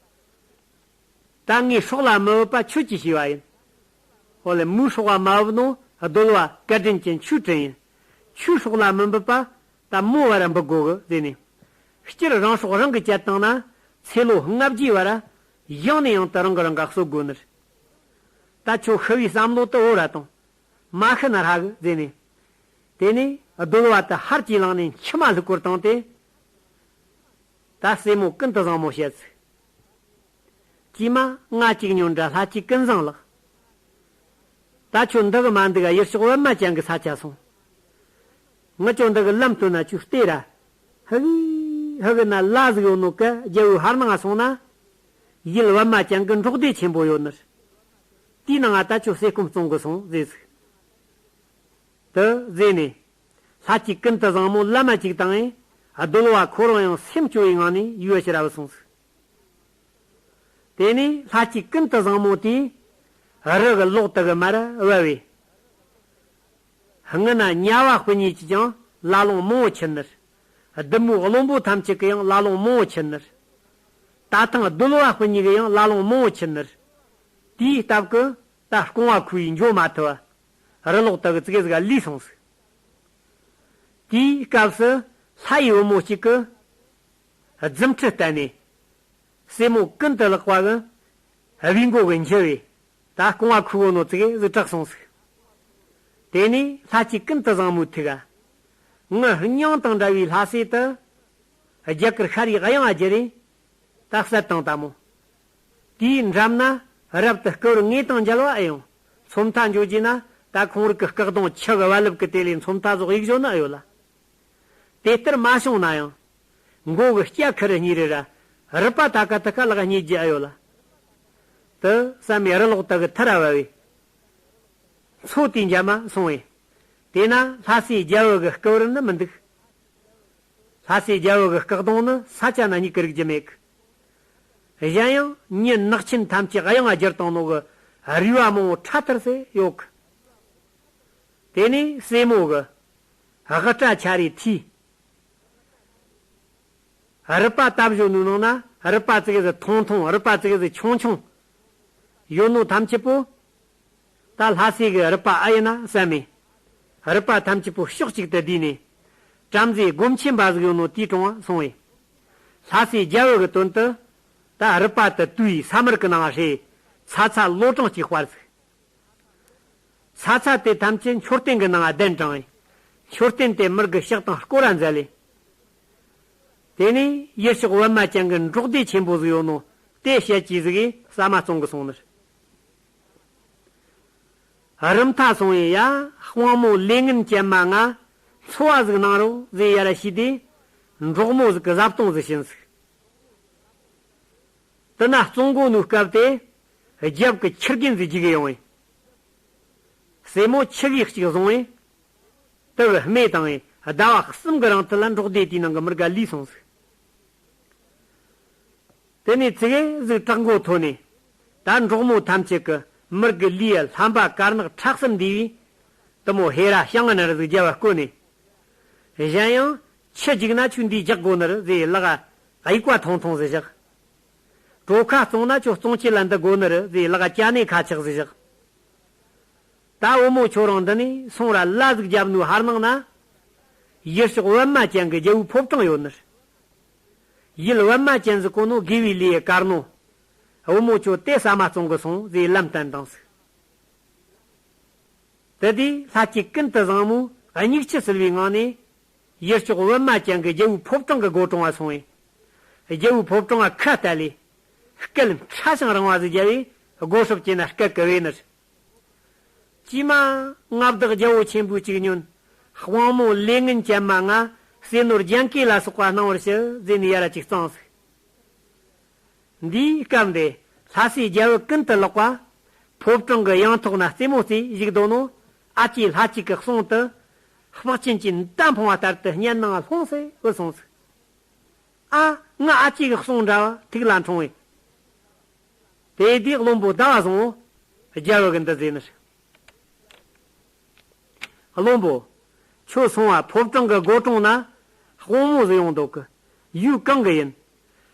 ད་ངས་སྲོག་ལ་མི་བབ་པ་ཁྱོད་ཀྱིས་བྱས་པ་ཡིན། འོ་ལེ། མོའི་སྲོག་ལ་མ་བབ་ནོ་གདོལ་བ་བཀའ་དྲིན་ཅན་ཁྱོད་དྲིན་ཡིན། ཁྱོའི་སྲོག་ལ་མི་འབབ་པ་ད་མོ་བར་འབུད་དགོ་གི་ཟེར་ནས། སྤྱིར་རང་སྲོག་རང་གིས་བཅད་བཏང་ན། ཚེ་ལོ་ལྔ་བརྒྱའི་བར་ཡང་ནས་ཡང་དུ་རང་གིས་རང་ག་གསོད་དགོ་ནི་རེད། ད་ཁྱོད་ཤི་བའི་བསམ་བློ་དུ་འོ་ར་དང་། མ་ཤི་ན་ཧྲ་གི་ཟེར་ནས། དེ་ནས་གདོལ་བ་དུ་ཧར་གྱིས་ལངས་ནས་མཆི་མ་ལྷུག་པོར་བཏང་སྟེ། ད་སྲས་མོ་ཀུན་ཏུ་བཟང་མོ་བཤད་ཟིག་ཀྱེ་མ། ང་གཅིག་ཉོན་དྲ་ལྷ་གཅིག་ཀུན་བཟང་ལགས། ད་ཁྱོད་འདི་གི་མ་འདུག་ག་ཡུལ་ཕྱོགས་པད་མ་ཅན་གི་ས་ཆ་སོང་། ངི་ཁྱོད་འདི་གི་ལམ་སྟོན་ན་ཁྱོད་ལྟོས་ར། ཧི་གི་ཧི་གི་ན་ལ་ཟིག་ཡོད་ནོ་གི་རྒྱལ་བོའི་ཕར་ནང་སོང་ན། ཡུལ་པད་མ་ཅན་གི་འབྲོག་སྡེ་ཆེན་པོ་ཡོད་ནི་རེད། དེའི་ནང་ང་ད་ཁྱོད་ཟས་སྐོམ་བཙོང་གི་སོང་ཟེར་ཟིག་དུ་ཟེར་ནས། ལྷ་གཅིག་ཀུན་ཏུ་བཟང་མོ་ལམ་མ་གཅིག་བཏང་ངས་གདོལ་བ་ཁོ་རང་ཡང་སེམས་སྐྱོ་བའི་ངང་ནས་ཡུལ་ཕྱིར་ར་བུད་སོང་ཟིག་དེ་ནས་ལྷ་གཅིག་ཀུན་ཏུ་བཟང་མོ་དེས་རི་གི་ལོགས་དེ་གི་མར་བབས་པས། སྔུན་ན་ཉ་བ་སྤུན་གཉིས་ཀྱིས་ཀྱང་ལ་ལུང་མང་བོ་ཁྱེར་ནི་རེད། བདུད་མོའི་བློན་པོ་ཐམས་ཅད་ཀྱིས་ཡང་ལ་ལུང་མང་བོ་ཁྱེར་ནི་རེད། ད་ཐེངས་གདོལ་བ་སྤུན་གཉིས་ཀྱིས་ཡང་ལ་ལུང་མང་བོ་ཁྱེར་ནི་རེད། དེའི་སྟབས་ཀྱིས་ད་རྐང་བ་ཁོ་ཡིས་འགྱོ་མ་ཐུབ་པ། རི་ལོགས་དེ་གི་ཙི་གེ་ཟིག་ལུས་སོང་ཟིག་དེའི་སྐབས་སུ་ལྷ་ཡི་བུ་མོ་གཅིག་གིས་རྫུ་འཕྲུལ་བསྟན་ནས། སྲས་མོ་ཀུན་ཏུ་ལེགས་པ་གི་བུའི་མགོ་གི་འཇུ་བས། ད་རྐང་བ་ཁོ་བོ་ནོ་ཙི་གེ་ཟིག་དྲག་སོང་ཟིག་དེ་ནས་ལྷ་གཅིག་ཀུན་ཏུ་བཟང་མོའི་ཐུགས་ཀ་ངི་སྙིང་དང་འདྲ་བའི་ལྷ་སྲས་དུ། རྒྱ་གར་ཤར་ཡི་གཡང་ང་རྒྱུ་རེད། ད་བསད་བཏང་ད་མོ། དེའི་འགྲམ་ན་རབ་ཏུ་སྐུ་བར་ངེས་དང་མཇལ་བ་ཨེ་ཡོང་། མཚོ་མཐའ་འགྱོ་རྒྱུ་ན་ད་ཁོང་རིགས་ཀྱི་སྐུ་གདུང་ཆུ་གི་བ་ལུབ་ཀྱི་དེ་ལས་མཚོ་མཐའ་ཟོག་ཡིག་བཞོ་ནི་ཨེ་ཡོད་ལ། དེ་ལྟར་མ་བྱུང་ན་ཡང་། མགོ་གི་སྐྱ་ཁུ་རུ་སྙིགས་རེ་ར། རུས་པ་ད་ཀ་ད་ཀ་ལག་སྙིགས་རྒྱུ་ཨེ་ཡོད་ལ། དུ་བསམ་མས་རི་ལོགས་དེ་གི་ཐུར་ར་བབས་པས། མཚོ་དེའི་འཇམ་མ་སོང་བས། དེས་ན་ལྷ་སྲས་རྒྱལ་བུ་གི་སྐུ་བར་ནི་མི་འདུག་ལྷ་སྲས་རྒྱལ་བུ་གི་སྐུ་གདུང་ནི་ས་ཆ་ན་སྙིགས་ཀྱི་རིག་རྒྱུ་མེད་གི་གཞན་ཡང་མྱི་ནག་ཆེན་ཐམས་ཅད་གཡང་ང་བསྒྱུར་བཏང་ནོ་གི་རུས་པ་མང་བོ་ཁྲ་ཐར་སེ་ཡོད་གི་དེ་ནས་སྲས་མོ་གི་དབུ་སྐྲ་ཆ་རེ་ཐིས། རུས་པ་བཏབ་བཞོ་ནོ་ནང་ན་རུས་པ་ཙི་གེ་ཟིག་ཐུང་ཐུང་རུས་པ་ཙི་གེ་ཟིག་ཆུང་ཆུང་། ཡོད་ནོ་ཐམས་ཅད་པོ། ད་ལྷ་སྲས་ཀྱི་རུས་པ་ཨ་ཡིན་ན་བསམ་མས། རུས་པ་ཐམས་ཅད་པོ་ཕྱོགས་གཅིག་ཏུ་བསྡུས་ནས། བྲམ་ཟེ་སྒོམ་ཆེན་པ་ཟིག་ཡོད་ནོ་དེའི་དྲུང་ང་སོང་བས། ལྷ་སྲས་རྒྱལ་བུ་གི་དོན་དུ། ད་རུས་པ་དེ་དུས་ཡི་ས་དམར་གི་ནང་ང་ཧྲེ། ཚ་ཚ་ལོ་གྲངས་གཅིག་སྤར་ཟིག་ཚ་ཚ་དེ་ཐམས་ཅད་མཆོད་རྟེན་གྱི་ནང་ང་གདན་དྲངས་ཡིན། མཆོད་རྟེན་དེ་མར་གི་ཕྱག་དང་སྐོར་ར་མཛད་ལེ། དེ་ནས་ཡུལ་ཕྱོགས་པད་མ་ཅན་གྱི་འབྲོག་སྡེ་ཆེན་པོ་ཟིག་ཡོད་ནོ་དེ་བཤད་ཀྱིས་ཟིག་གིས་ཟ་མ་བཙོང་གི་སོང་ནི་རེད། རུམ་མཐའ་སོང་ཡིན་ཡ། དཔང་མོ་ལས་ངན་ཅན་མ་ང་འཚོ་བ་ཟིག་གནང་རོགས་ཟེར་ཡར་ཞུས་ཏེ། འབྲོག་མོ་ཟིག་གི་བཟའ་བཏུང་ཟིག་བྱིན་ཟིག་དེ་ན་བཙོང་གོ་ནོའི་སྐབས་དེ། རྒྱབ་ཀྱི་ཁྱི་རྒན་ཟིག་རྒྱུག་གི་ཡོང་བས། སྲས་མོ་ཁྱི་གིས་གཅིག་བཟུང་བས། དེ་གི་རྨས་བཏང་བས་ཟླ་བ་གསུམ་གི་རིང་དུ་ལ་འབྲོག་སྡེ་དེའི་ནང་གི་མི་དགེ་ལུས་སོང་ཟིག་དེ་ནས་ཙི་གེ་ཟིག་དྲག་མགོ་མཐོ་ནས། ད་འབྲོག་མོ་ཐམས་ཅད་ཀྱི་མི་དགེ་ལུས་ལྷམ་པ་དཀར་ནག་ཁྲག་གསུམ་འདུས་པས། དེ་མོ་ཧེ་ར་ཤང་ང་ན་ར་ཟིག་རྒྱབ་བ་བསྐོན་ནས། གཞན་ཡང་ཁྱི་རྒྱུག་ན་ཁྱོད་འདིས་རྒྱག་དགོ་ནི་རེད་ཟེར་ལག་གཡུག་པ་ཐུང་ཐུང་ཟིག་བཞག་གྲོ་ཁ་བཙོང་ན་ཁྱོད་བཙོང་ཆེད་ལ་འདི་དགོ་ནི་རེད་ཟེར་ལག་ཅ་ནེ་ཁ་ཆག་ཟིག་བཞག་ད་བུ་མོ་ཁྱོད་རང་འདི་ནས་སོང་ར་ལ་ཟིག་རྒྱབ་ནོའི་ཕར་ནང་ན། ཡུལ་ཕྱོགས་པད་མ་ཅན་གྱི་རྒྱལ་པོའི་ཕོ་བྲང་ཡོད་ནི་རེད། ཡུལ་པད་མ་ཅན་ཟིག་གོ་ནོ་དགེ་བའི་ལས་ཡི་དཀར་ནོ། བུ་མོ་ཁྱོད་དེ་ཟ་མ་བཙོང་གི་སོང་ཟེར་ལམ་བསྟན་བཏང་ཟིག་དེ་དུས་ལྷ་གཅིག་ཀུན་ཏུ་བཟང་མོ་སྙིང་ཆུ་བསིལ་བའི་ངང་ནས། ཡུལ་ཕྱོགས་པད་མ་ཅན་གྱི་རྒྱལ་པོའི་ཕོ་བྲང་གི་སྒོ་དྲུང་བ་སོང་བས། རྒྱལ་པོའི་ཕོ་བྲང་ང་ཁ་བལྟས་ལས། སྐད་ཕྲ་ཞིང་རིང་བ་ཟིག་བརྒྱབ་པས་སྒོ་སྲུབས་བྱས་ན་སྐད་ཀི་བས་ནི་རེད། ཀྱེ་མ། མངའ་བདག་རྒྱལ་པོ་ཆེན་པོས་ཅིག་ཉོན། དཔང་མོ་ལས་ངན་ཅན་མ་ང་ཟས་ནོར་རྒྱན་གོས་ལ་སོགས་པ་གནང་བར་ཞུ་ཟེར་ནས་ཡར་ར་ཅིག་བརྫངས་ཟིག་འདིའི་སྐབས་འདི་ལྷ་སྲས་རྒྱལ་པོ་ཀུན་ཏུ་ལེགས་པ། ཕོ་བྲང་གི་ཡང་ཐོག་ན་རྩེད་མོ་རྩེ་བཞུགས་འདུག་ནོ། ཨ་ཅེ་ལྷ་གཅིག་གི་གསུང་དུ། སྤགས་ཅན་གྱི་མདའ་འཕངས་པ་ལྟར་དུ་སྙན་ནང་ལྷུང་སེ་བུད་སོང་ཟིག་ཨ། ང་ཨ་ཅེ་གི་གསུང་འདྲ་བ་ཐུགས་ལ་འཁྲུངས་བས། དེ་དུས་བློན་པོ་ཟླ་བ་བཟང་བོ་རྒྱལ་པོ་གི་འདི་ཟེར་ནི་རེད། བློན་པོ། ཁྱོད་སོང་བ་ཕོ་བྲང་གི་སྒོ་དྲུང་ན་དཔང་མོ་ཟིག་ཡོང་འདུག་གི་ཡུལ་གང་གི་ཡིན།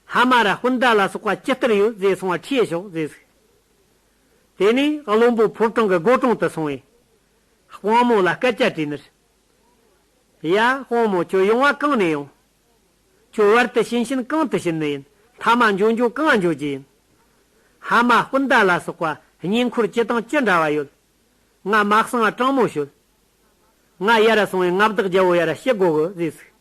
ཕ་མ་ར་སྤུན་ཟླ་ལ་སོགས་པ་ཇི་ལྟར་ཡོད་ཟེར་སོང་བ་ཁྲིད་ཤོག་ཟེར་ཟིག། དེ་ནས་བློན་པོ་ཕོ་བྲང་གི་སྒོ་དྲུང་དུ་སོང་བས། དཔང་མོ་ལ་སྐད་ཆ་དྲིས་ནས། ཡ། དཔང་མོ་ཁྱོད་ཡོང་བ་གང་ནས་ཡོང་། ཁྱོད་བར་དུ་ཕྱིན་ཕྱིན་གང་དུ་ཕྱིན་ནི་ཡིན། མཐའ་མ་འགྱོ་འགྱོ་གང་འགྱོ་རྒྱུ་ཡིན། ཕ་མ་སྤུན་ཟླ་ལ་སོགས་པ་གཉེན་འཁོར་ཅི་དང་ཅི་འདྲ་བ་ཡོད། ང་མ་གསང་བ་དྲང་མོ་ཤོད། ང་ཡར་སོང་བས་མངའ་བདག་རྒྱལ་པོ་ཡར་ཞུ་དགོ་གི་ཟེར་ཟིག།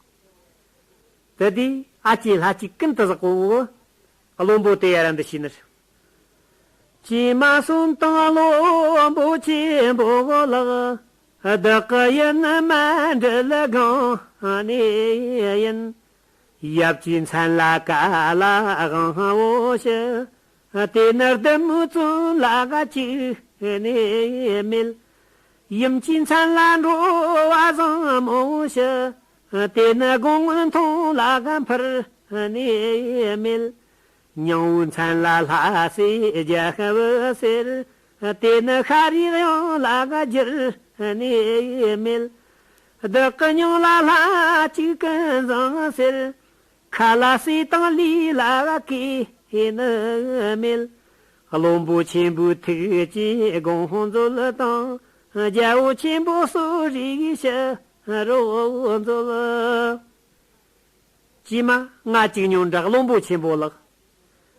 དེ་དུས་ཨ་ཅེ་ལྷ་གཅིག་ཀུན་ཏུ་བཟང་པོ་བོ། བློན་པོ་དེ་ཡར་འདི་ཞུས་ནས། ཀྱེ་མ་གསུམ་དང་བློན་པོ་ཆེན་པོ་ལགས། བདག་གི་ཡུལ་ནི་མཎྜལ་སྒང་ནས་ཡིན། ཡབ་ཀྱི་མཚན་ལ་ཀ་ལ་དབང་པོ་ཞུ། དེ་ནི་བདུད་མོའི་བཙོན་ལ་གཅིག་ནས་མེད། ཡུམ་གྱི་མཚན་ལ་འགྲོ་བ་བཟང་མོ་ཞུ། དེ་ནི་དགུང་སྔོན་ཐུང་ལ་འཕུར་ནས་མེད། ཉིང་པོའི་མཚན་ལ་ལྷ་སྲས་རྒྱལ་པོ་ཟེར། དེ་ནི་ཤཱ་རིའི་དབྱངས་ལ་གྱུར་ནས་མེད། བདག་གི་མྱིང་ལ་ལྷ་གཅིག་ཀུན་བཟང་ཟེར། ཁ་ལ་སྲས་དང་ལུས་ལ་གོས་ནི་མེད། བློན་པོ་ཆེན་པོའི་ཐུགས་ཀྱི་དགོངས་མཛོད་དང་། རྒྱལ་པོ་ཆེན་པོ་གསོ་རིག་ཕྱི་རོལ་མཛོད། ཀྱེ་མ་ང་གཅིག་ཉོན་དྲ་བློན་པོ་ཆེན་པོ་ལགས།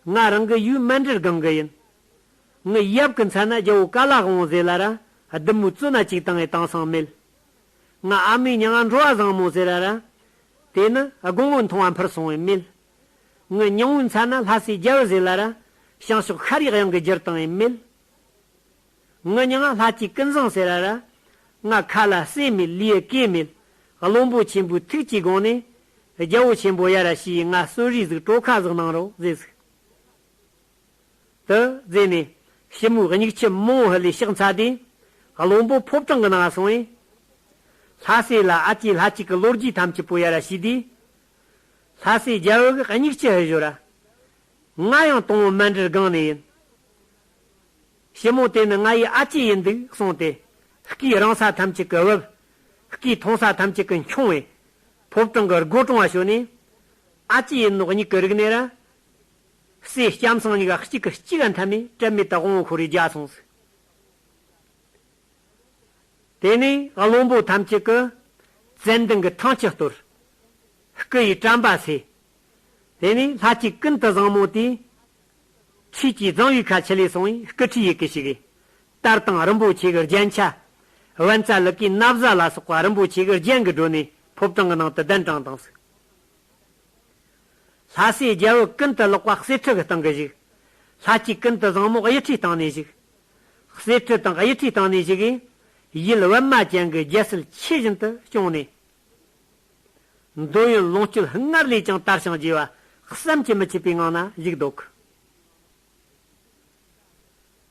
ང་རང་གི་ཡུལ་མཎྜལ་སྒང་གི་ཡིན། ངའི་ཡབ་ཀྱི་མཚན་ན་རྒྱལ་པོ་ཀ་ལ་དབང་པོ་ཟེར་ལ་ར། བདུད་མོའི་བཙོན་ན་གཅིག་བཏང་ངས་བཏང་སང་མེད། ང་ཨ་མའི་མྱིང་ང་འགྲོ་བ་བཟང་མོ་ཟེར་ར་ར། དེ་ནི་དགུང་སྔོན་ཐུང་བ་འཕུར་སོང་བས་མེད། ངའི་ཉིང་པོའི་མཚན་ན་ལྷ་སྲས་རྒྱལ་པོ་ཟེར་ལ་ར། བྱང་ཕྱོགས་ཤཱ་རིའི་དབྱངས་ཀྱིས་བསྒྱུར་བཏང་བས་མེད། ངའི་མྱིང་ང་ལྷ་གཅིག་ཀུན་བཟང་ཟེར་ར་ར། ང་ཁ་ལ་སྲས་མེད། ལུས་ལ་གོས་མེད། བློན་པོ་ཆེན་པོའི་ཐུགས་ཀྱི་དགོངས་ནས། རྒྱལ་པོ་ཆེན་པོ་ཡར་ཞུས། ང་གསོ་རིག་ཟིག་གྲོ་ཁ་ཟིག་གནང་རོགས་ཟེར་ཟིག། དེ་ཟེར་ནས་ཞི་མོའི་མྱིག་ཆུ་མང་པོ་ལས་ཕྱག་འཚལ་ཏེ། བློན་པོ་ཕོ་བྲང་གི་ནང་སོང་བས། ལྷ་སྲས་ལ་ཨ་ཅེ་ལྷ་གཅིག་གི་ལོ་རྒྱུས་ཐམས་ཅད་པོ་ཡར་ཞུས་ཏེ། ལྷ་སྲས་རྒྱལ་པོ་གིས་མྱིག་ཆུ་ཕྱིས་ཞོར། ང་ཡང་དང་པོ་མཎྜལ་སྒང་ནས་ཡིན། ཞི་མོ་དེ་ནི་ང་ཡི་ཨ་ཅེ་ཡིན་འདུག་གསུངས་ཏེ། སྐུའི་རིང་ས་ཐམས་ཅད་ཀྱིས་བབས། སྐུའི་ཐུང་ས་ཐམས་ཅད་ཀྱིས་འཁྱོངས་བས། ཕོ་བྲང་གི་སྒོ་དྲུང་བ་ཞོན་ནས། ཨ་ཅེ་ཡིན་ནོ་མྱིག་གིས་རིག་ནས་ར། སྲས་ལྕམ་སྲིང་གཉིས་ཀ་གཅིག་གིས་གཅིག་ག་འཐམས་ནས་དྲན་མེད་དུ་དབང་པོ་ཤོར་རེ་རྒྱག་སོང་ཟིག། དེ་ནས་བློན་པོ་ཐམས་ཅད་ཀྱིས་ཙན་དན་གྱི་ཐང་ཆུ་གཏོར། སྐུ་ཡི་དྲན་པ་སད། དེ་ནས་ལྷ་གཅིག་ཀུན་ཏུ་བཟང་མོ་དེས། ཁྲུས་ཀྱི་རྫིང་བུའི་ཁ་ཆུ་ལས་སོང་བས་སྐུ་ཁྲུས་ཡི་གེ་ཞིག་གིས། དར་དང་རིན་པོ་ཆེ་གི་རྒྱན་ཆ། བཛྲ་ལུག་གུའི་ན་བཟའ་ལ་སོགས་པ་རིན་པོ་ཆེ་གི་རྒྱན་གྱིས་བསྒྲོན་ནས་ཕོ་བྲང་གི་ནང་དུ་གདན་དྲངས་བཏང་ཟིག། ལྷ་སྲས་རྒྱལ་པོ་ཀུན་ཏུ་ལེགས་པ་གསེར་ཁྲི་གི་སྟེང་གི་བཞུགས། ལྷ་གཅིག་ཀུན་ཏུ་བཟང་མོ་གཡུ་ཁྲིའི་སྟེང་ནས་བཞུགས། གསེར་ཁྲི་དང་གཡུ་ཁྲིའི་སྟེང་ནས་བཞུགས་གིས། ཡུལ་པདྨ་ཅན་གྱི་རྒྱལ་སྲིད་ཆོས་བཞིན་དུ་སྐྱོང་ནས། འདོད་ཡོན་ལོངས་སྤྱོད་སྔར་ལས་ཀྱང་དར་ཞིང་རྒྱས་པ་བསམ་གྱིས་མི་ཁྱབ་པའི་ངང་ན་བཞུགས་འདུག།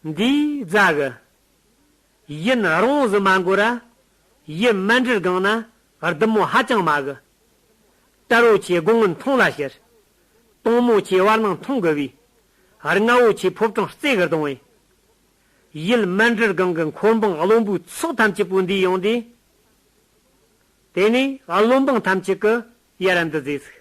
འདིའི་རྫ་གི། ཡུན་རིང་བོ་ཟིག་མ་འགོར་ར། ཡུལ་མཎྜལ་སྒང་ན་བདུད་མོ་ཧ་ཅང་མང་གི། དར་པོ་ཆེ་དགུང་སྔོན་ཐུང་ལ་ཕྱིར། དོང་མོ་ཆེ་བར་སྣང་མཐོང་གི་བས། རྔ་བོ་ཆེ་ཕོ་བྲང་རྩེ་གི་གདུང་བས། ཡུལ་མཎྜལ་སྒང་གི་འཁོར་འབངས་བློན་པོའི་ཚོགས་ཐམས་ཅད་པོ་འདུས་ཡོང་དུས། དེ་ནས་བློན་འབངས་ཐམས་ཅད་ཀྱིས་ཡར་འདི་ཟེར།